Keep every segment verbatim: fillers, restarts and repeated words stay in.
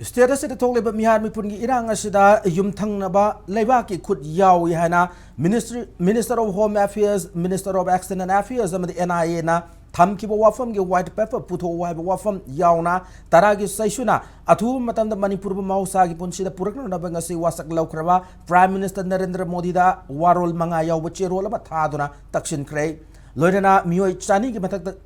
State ꯑꯁꯤꯗ ꯊꯣꯛꯂꯤꯕ ꯃꯤꯍꯥꯠ ꯃꯤꯄꯨꯟꯒꯤ ꯏꯔꯥꯡ ꯑꯁꯤꯗ ꯌꯨꯝꯊꯪꯅꯕ ꯂꯩꯕꯥꯛꯀꯤ ꯈꯨꯠ ꯌꯥꯎꯏ ꯍꯥꯏꯅ Ministry, Minister of Home Affairs, Minister of External Affairs ꯑꯃꯗꯤ N I A ꯅ ꯊꯝꯈꯤꯕ ꯋꯥꯐꯝꯒꯤ white paper ꯄꯨꯊꯣꯛꯎ ꯍꯥꯏꯕ ꯋꯥꯐꯝ ꯌꯥꯎꯅ ꯇꯔꯥꯒꯤ ꯆꯩꯁꯨꯅ ꯑꯊꯨꯕ ꯃꯇꯝꯗ ꯃꯅꯤꯄꯨꯔꯕꯨ ꯃꯍꯧꯁꯥꯒꯤ ꯄꯨꯟꯁꯤꯗ ꯄꯨꯔꯛꯅꯅꯕ ꯉꯁꯤ ꯋꯥꯁꯛ ꯂꯧꯈ꯭ꯔꯕ Prime Minister ꯅꯔꯦꯟꯗ꯭ꯔ ꯃꯣꯗꯤꯗ ꯋꯥꯔꯣꯜ ꯃꯉꯥ ꯌꯥꯎꯕ ꯆꯦꯔꯣꯜ ꯑꯃ ꯊꯥꯗꯨꯅ ꯇꯛꯁꯤꯟꯈ꯭ꯔꯦ꯫ ꯂꯣꯏꯅꯅ ꯃꯤꯑꯣꯏ ꯆꯅꯤꯒꯤ ꯃꯊꯛꯇ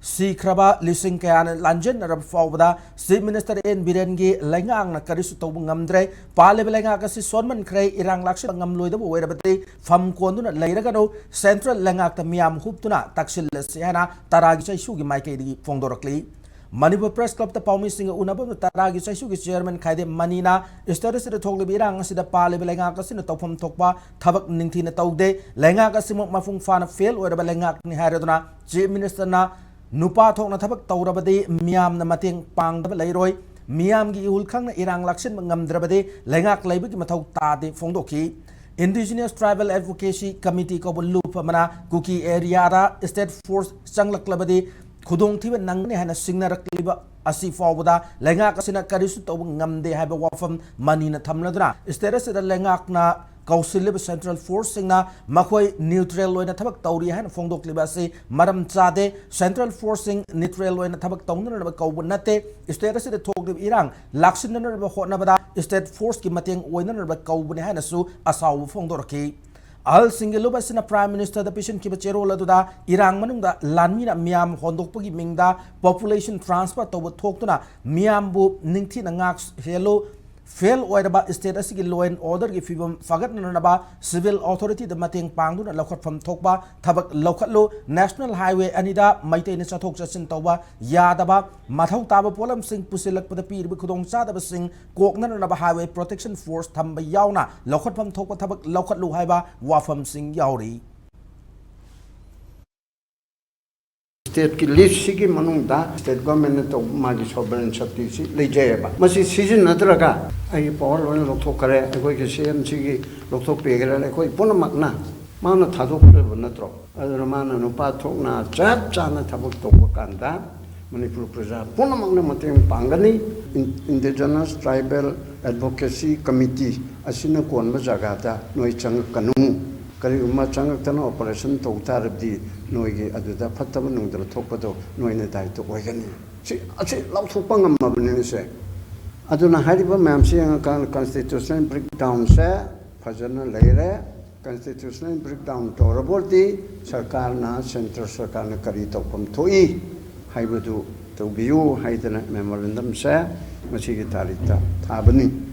ꯁꯤꯈ꯭ꯔꯕ ꯂꯤꯁꯤꯡ ꯀꯌꯥꯅ ꯂꯥꯟꯖꯦꯟꯅꯔꯕ ꯐꯥꯎꯕꯗ Chief Minister N ꯕꯤꯔꯦꯟꯒꯤ ꯂꯩꯉꯥꯛꯅ ꯀꯔꯤꯁꯨ ꯇꯧꯕ ꯉꯝꯗ꯭ꯔꯦ꯫ ꯄꯥꯜꯂꯤꯕ ꯂꯩꯉꯥꯛ ꯑꯁꯤ ꯁꯣꯟꯃꯟꯈ꯭ꯔꯦ꯫ ꯏꯔꯥꯡ ꯂꯥꯛꯁꯤꯟꯕ ꯉꯝꯂꯣꯏꯗꯕ ꯑꯣꯏꯔꯕꯗꯤ ꯐꯝ ꯀꯣꯟꯗꯨꯅ ꯂꯩꯔꯒꯅꯨ꯫ Central ꯂꯩꯉꯥꯛꯇ ꯃꯤꯌꯥꯝ ꯍꯨꯞꯇꯨꯅ ꯇꯛꯁꯤꯜꯂꯁꯤ ꯍꯥꯏꯅ ꯇꯔꯥꯒꯤ ꯆꯩꯁꯨꯒꯤ ꯃꯥꯏꯀꯩꯗꯒꯤ ꯐꯣꯡꯗꯣꯔꯛꯂꯤ꯫ ꯃꯅꯤꯄꯨꯔ Press Club ꯇ ꯄꯥꯎꯃꯤꯁꯤꯡꯒ ꯎꯅꯕ ꯇꯔꯥꯒꯤ ꯆꯩꯁꯨꯒꯤ Chairman ꯈꯥꯏꯗꯦꯝ ꯃꯅꯤꯅ state ꯑꯁꯤꯗ ꯊꯣꯛꯂꯤꯕ ꯏꯔꯥꯡ ꯑꯁꯤꯗ ꯄꯥꯜꯂꯤꯕ ꯂꯩꯉꯥꯛ ꯑꯁꯤꯅ ꯇꯧꯐꯝ ꯊꯣꯛꯄ ꯊꯕꯛ ꯅꯤꯡꯊꯤꯅ ꯇꯧꯗꯦ꯫ ꯂꯩꯉꯥꯛ ꯑꯁꯤꯃꯛ ꯃꯄꯨꯡ ꯐꯥꯅ fail ꯑꯣꯏꯔꯕ ꯂꯩꯉꯥꯛꯅꯤ ꯍꯥꯏꯔꯗꯨꯅ Chief Minister ꯅ ꯅꯨꯄꯥ ꯊꯣꯛꯅ ꯊꯕꯛ ꯇꯧꯔꯕꯗꯤ ꯃꯤꯌꯥꯝꯅ ꯃꯇꯦꯡ ꯄꯥꯡꯗꯕ ꯂꯩꯔꯣꯏ꯫ ꯃꯤꯌꯥꯝꯒꯤ ꯏꯍꯨꯜ ꯈꯪꯅ ꯏꯔꯥꯡ ꯂꯥꯛꯁꯤꯟꯕ ꯉꯝꯗ꯭ꯔꯕꯗꯤ ꯂꯩꯉꯥꯛ ꯂꯩꯕꯒꯤ ꯃꯊꯧ ꯇꯥꯗꯦ ꯐꯣꯡꯗꯣꯛꯈꯤ꯫ Indigenous Tribal Advocacy Committee ꯀꯧꯕ ꯂꯨꯞ ꯑꯃꯅ ꯀꯨꯀꯤ area ꯗ state force ꯆꯪꯂꯛꯂꯕꯗꯤ ꯈꯨꯗꯣꯡꯊꯤꯕ ꯅꯪꯒꯅꯤ ꯍꯥꯏꯅ ꯁꯤꯡꯅꯔꯛꯂꯤꯕ ꯑꯁꯤ ꯐꯥꯎꯕꯗ ꯂꯩꯉꯥꯛ ꯑꯁꯤꯅ ꯀꯔꯤꯁꯨ ꯇꯧꯕ ꯉꯝꯗꯦ ꯍꯥꯏꯕ ꯋꯥꯐꯝ ꯃꯅꯤꯅ ꯊꯝꯂꯗꯨꯅ state ꯑꯁꯤꯗ ꯂꯩꯉꯥꯛꯅ ꯀꯧꯁꯤꯜꯂꯤꯕ Central Force ꯁꯤꯡꯅ ꯃꯈꯣꯏ neutral ꯑꯣꯏꯅ ꯊꯕꯛ ꯇꯧꯔꯤ ꯍꯥꯏꯅ ꯐꯣꯡꯗꯣꯛꯂꯤꯕ ꯑꯁꯤ ꯃꯔꯝ ꯆꯥꯗꯦ꯫ Central Force ꯁꯤꯡ neutral ꯑꯣꯏꯅ ꯊꯕꯛ ꯇꯧꯅꯅꯕ ꯀꯧꯕ ꯅꯠꯇꯦ꯫ State ꯑꯁꯤꯗ ꯊꯣꯛꯂꯤꯕ ꯏꯔꯥꯡ ꯂꯥꯛꯁꯤꯟꯅꯅꯕ ꯍꯣꯠꯅꯕꯗ state force ꯀꯤ ꯃꯇꯦꯡ ꯑꯣꯏꯅꯅꯕ ꯀꯧꯕꯅꯤ ꯍꯥꯏꯅꯁꯨ ꯑꯁꯥꯎꯕ ꯐꯣꯡꯗꯣꯔꯛꯈꯤ꯫ ꯑꯍꯜꯁꯤꯡꯒꯤ ꯂꯨꯞ ꯑꯁꯤꯅ Prime Minister ꯗ ꯄꯤꯁꯤꯟꯈꯤꯕ ꯆꯦꯔꯣꯜ ꯑꯗꯨꯗ ꯏꯔꯥꯡ ꯃꯅꯨꯡꯗ ꯂꯥꯟꯃꯤꯅ ꯃꯤꯌꯥꯝ ꯍꯣꯟꯗꯣꯛꯄꯒꯤ ꯃꯤꯡꯗ population transfer ꯇꯧꯕ ꯊꯣꯛꯇꯨꯅ ꯃꯤꯌꯥꯝꯕꯨ ꯅꯤꯡꯊꯤꯅ ꯉꯥꯛ ꯁꯦꯜꯂꯨ꯫ Fail ꯑꯣꯏꯔꯕ state ꯑꯁꯤꯒꯤ law and order ꯒꯤ ꯐꯤꯕꯝ ꯐꯒꯠꯅꯅꯕ civil authority ꯗ ꯃꯇꯦꯡ ꯄꯥꯡꯗꯨꯅ ꯂꯧꯈꯠꯐꯝ ꯊꯣꯛꯄ ꯊꯕꯛ ꯂꯧꯈꯠꯂꯨ꯫ National Highway ꯑꯅꯤꯗ ꯃꯩꯇꯩꯅ ꯆꯠꯊꯣꯛ ꯆꯠꯁꯤꯟ ꯇꯧꯕ ꯌꯥꯗꯕ, ꯃꯊꯧ ꯇꯥꯕ ꯄꯣꯠꯂꯝꯁꯤꯡ ꯄꯨꯁꯤꯜꯂꯛꯄꯗ ꯄꯤꯔꯤꯕ ꯈꯨꯗꯣꯡꯆꯥꯗꯕꯁꯤꯡ ꯀꯣꯛꯅꯅꯕ Highway Protection Force ꯊꯝꯕ ꯌꯥꯎꯅ ꯂꯧꯈꯠꯐꯝ ꯊꯣꯛꯄ ꯊꯕꯛ ꯂꯧꯈꯠꯂꯨ ꯍꯥꯏꯕ ꯋꯥꯐꯝꯁꯤꯡ ꯌꯥꯎꯔꯤ꯫ State ꯀꯤ list ꯁꯤꯒꯤ ꯃꯅꯨꯡꯗ state government ꯅ ꯇꯧꯕ ꯃꯥꯒꯤ sovereign safety ꯁꯤ ꯂꯩꯖꯩꯑꯕ꯫ ꯃꯁꯤ ꯁꯤꯖꯤꯟꯅꯗ꯭ꯔꯒ ꯑꯩꯒꯤ power ꯂꯣꯏꯅ ꯂꯧꯊꯣꯛꯈ꯭ꯔꯦ, ꯑꯩꯈꯣꯏꯒꯤ C M ꯁꯤꯒꯤ ꯂꯧꯊꯣꯛꯄꯤꯈ꯭ꯔꯦ, ꯑꯩꯈꯣꯏ ꯄꯨꯝꯅꯃꯛꯅ ꯃꯥꯅ ꯊꯥꯗꯣꯛꯈ꯭ꯔꯕ ꯅꯠꯇ꯭ꯔꯣ? ꯑꯗꯨꯅ ꯃꯥꯅ ꯅꯨꯄꯥ ꯊꯣꯛꯅ ꯆꯞ ꯆꯥꯅ ꯊꯕꯛ ꯇꯧꯕ ꯀꯥꯟꯗ ꯃꯅꯤꯄꯨꯔ ꯄ꯭ꯔꯖꯥ ꯄꯨꯝꯅꯃꯛꯅ ꯃꯇꯦꯡ ꯄꯥꯡꯒꯅꯤ꯫ ꯏꯟꯗꯤꯖꯤꯅꯁ ꯇ꯭ꯔꯥꯏꯕꯦꯜ ꯑꯦꯗꯚꯣꯀꯦꯁꯤ ꯀꯃꯤꯇꯤ ꯑꯁꯤꯅ ꯀꯣꯟꯕ ꯖꯒꯥꯗ ꯅꯣꯏ ꯆꯪꯉꯛꯀꯅꯨ꯫ ꯀꯔꯤꯒꯨꯝꯕ ꯆꯪꯉꯛꯇꯅ ꯑꯣꯄꯔꯦꯁꯟ ꯇꯧ ꯇꯥꯔꯕꯗꯤ ꯅꯣꯏꯒꯤ ꯑꯗꯨꯗ ꯐꯠꯇꯕ ꯅꯨꯡꯗꯕ ꯊꯣꯛꯄꯗꯣ ꯅꯣꯏꯅ ꯗꯥꯏꯇ ꯑꯣꯏꯒꯅꯤ꯫ ꯁꯤ ꯑꯁꯤ ꯂꯥꯎꯊꯣꯛꯄ ꯉꯝꯃꯕꯅꯤꯅꯦ ꯁꯦ꯫ ꯑꯗꯨꯅ ꯍꯥꯏꯔꯤꯕ ꯃꯌꯥꯝꯁꯤ ꯌꯦꯡꯉꯀꯥꯟꯗ ꯀꯟꯁꯇꯤꯇ꯭ꯌꯨꯁꯅꯦꯜ ꯕ꯭ꯔꯦꯛꯗꯥꯎꯟꯁꯦ ꯐꯖꯅ ꯂꯩꯔꯦ꯫ ꯀꯟꯁꯇꯤꯇ꯭ꯌꯨꯁꯅꯦꯜ ꯕ꯭ꯔꯦꯛꯗꯥꯎꯟ ꯇꯧꯔꯕꯗꯤ ꯁꯔꯀꯥꯔꯅ, ꯁꯦꯟꯇ꯭ꯔ ꯁꯔꯀꯥꯔꯅ ꯀꯔꯤ ꯇꯧꯐꯝ ꯊꯣꯛꯏ ꯍꯥꯏꯕꯗꯨ ꯇꯧꯕꯤꯌꯨ ꯍꯥꯏꯗꯅ ꯃꯦꯃꯣꯔꯦꯟꯗꯝꯁꯦ ꯉꯁꯤꯒꯤ ꯇꯥꯔꯤꯛꯇ ꯊꯥꯕꯅꯤ꯫